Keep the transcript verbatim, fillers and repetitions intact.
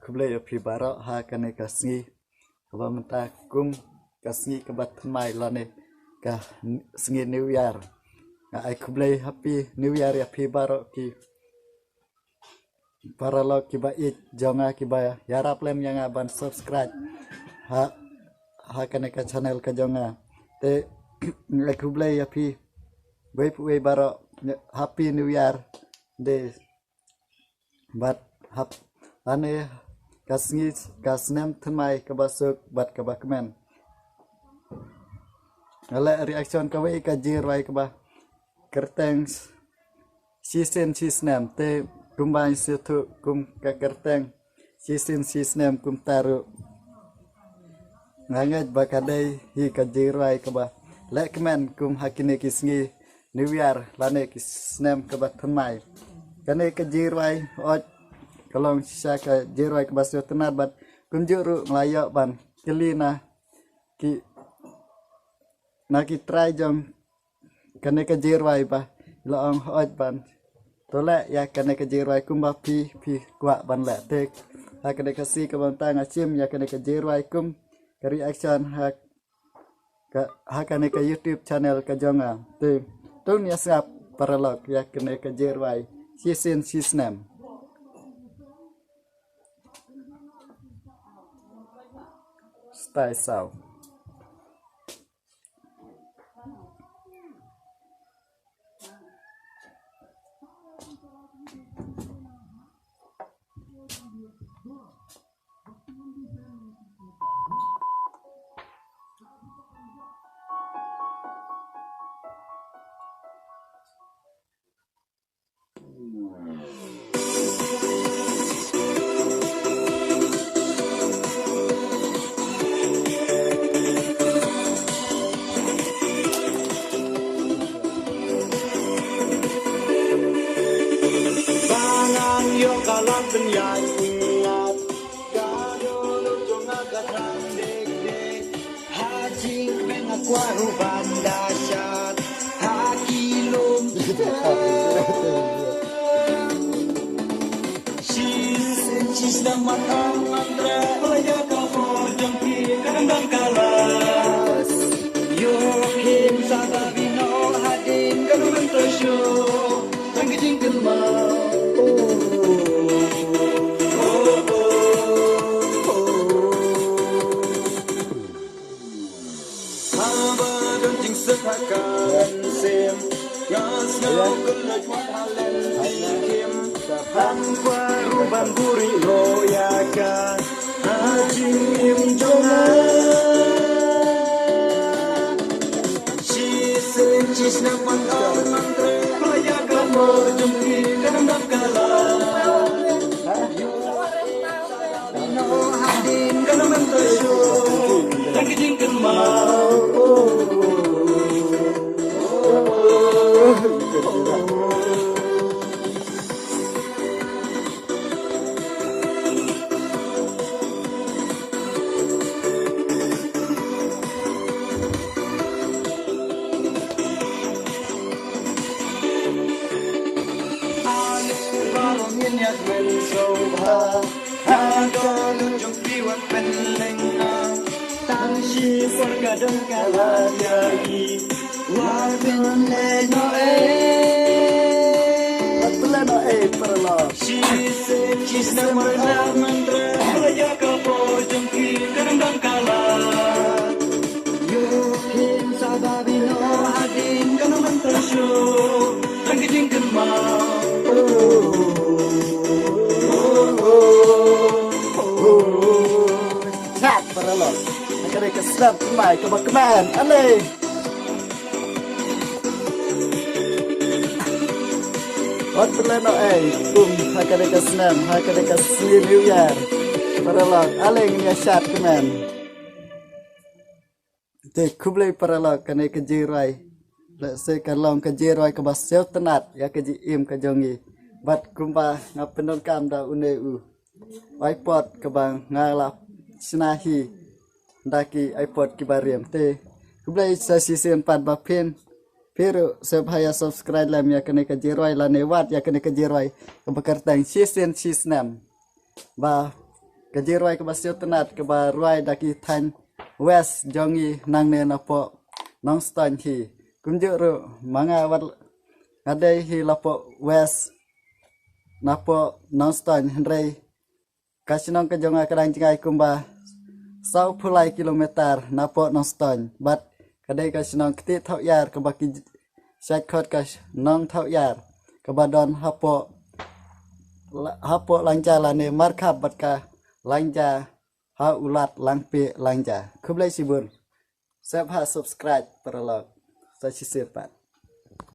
khublei ïa phi baroh ha kane ka sngi kaba mynta kum ka sngi kaba thymmai lane ka sngi New Year. Nga ai khublei Happy New Year ïa phi baroh ki paralok kiba ïeit jong nga kiba ïarap lem ïa nga ban subscribe ha ha kane ka channel ka jong nga. Te nga ai khublei ïa phi wei pa wei baroh, Happy New Year. Te bad hap lane ka sngi ka snem thymmai kaba suk bad kaba kmen. Nga leh reaction kawei ka jingrwai kaba kyrteng shisien shisnem, te kumba ngi sngewthuh kum ka kyrteng shisien shisnem kumta ruh. Nga ngeit ba ka dei hi ka jingrwai kaba leh kmen kum ha kine ki sngi New Year lane ki snem kaba thymmai. Kane ka jingrwai ot ka long shisha ka jingrwai kaba sngewtynnat bad kumjuh ruh nga la ïoh ban kylli na ki na ki trai jong kane ka jingrwai ba la ong hooid ban to leh ïa kane ka jingrwai kumba phi phi kwah ban leh. Te ha kane ka sngi kaba mynta nga shim ïa kane ka jingrwai kum ka reaction ha ka ha kane ka YouTube channel ka jong nga. Te to ngin ïa sngap paralok ïa kane ka jingrwai shisien shisnem. Stai saw. Ba ngan ïoh ka lad pynïaid pynïap, ka dohnud jong nga ka thrang dik dik. Ha jingpeng nga kwah ruh ban da shad ha ki lum. Shisien shisnem ngan ong ngan treh ïa ka por jong phi ka dang dang ka la. Ïoh khim sa ba bino hadien ka dang mynta shuh. Tang ka jingkynmaw. Oh, oh, oh, oh. Haba don jingsuk ha ka mynsiem, nga sngew kylluid wat ha lynti khim. Ngan kwah ruh ban buhrieh noh ïa ka ha jingim jong nga. Shisien shisnem ngan ong ngan treh ïa ka por jong phi ka dang dang ka la. Tang shi por ka don ka la ïa ki. Wat pynleit noh ei. Wat pynleit noh ei, paralok. Shisien shisnem ngan ong ngan treh ïa ka por jong phi ka dang dang ka la. Ïoh khim sa ba bino hadien ka dang mynta shuh. Tang ka jingkynmaw. Oh, oh, oh, oh, oh. Chat paralok. Ka dei ka snem thymmai kaba kmen. Ale. Wat pynleit noh ei, kum ha ka dei ka snem, ha ka dei ka sngi New Year. Paralok, ale ngin ïa shad kmen. Te khublei paralok, kane ka jingrwai. Lehse ka long ka jingrwai kaba sngewtynnat ïa ka jingim ka jong ngi. Bad kumba nga pyndonkam da une u iPod kaba nga la shna hi da ki iPod kiba riam. Te khublei sa shisien pat ba phin, phi ruh sngewbha ïa subscribe lem ïa kane ka jingrwai lane wad ïa kane ka jingrwai kaba kyrteng shisien shisnem. Ba ka jingrwai kaba sngewtynnat kaba rwai da ki thaiñ West jong ngi nangne napoh Nongstoiñ hi. Kumjuh ruh ma nga wat nga dei hi lapoh West napoh Nongstoiñ, hynrei ka shnong ka jong nga ka dang jngai kumba sawphew lai kilometer napoh Nongstoiñ bad ka dei ka shnong kti Thawiar kaba ki shait khot ka Nongthawiar kaba don hapoh hapoh Langja lane markhap bad ka Langja ha u lad Langpih Langja. Khublei shibun. Sngewbha subscribe paralok. Sa shisien pat.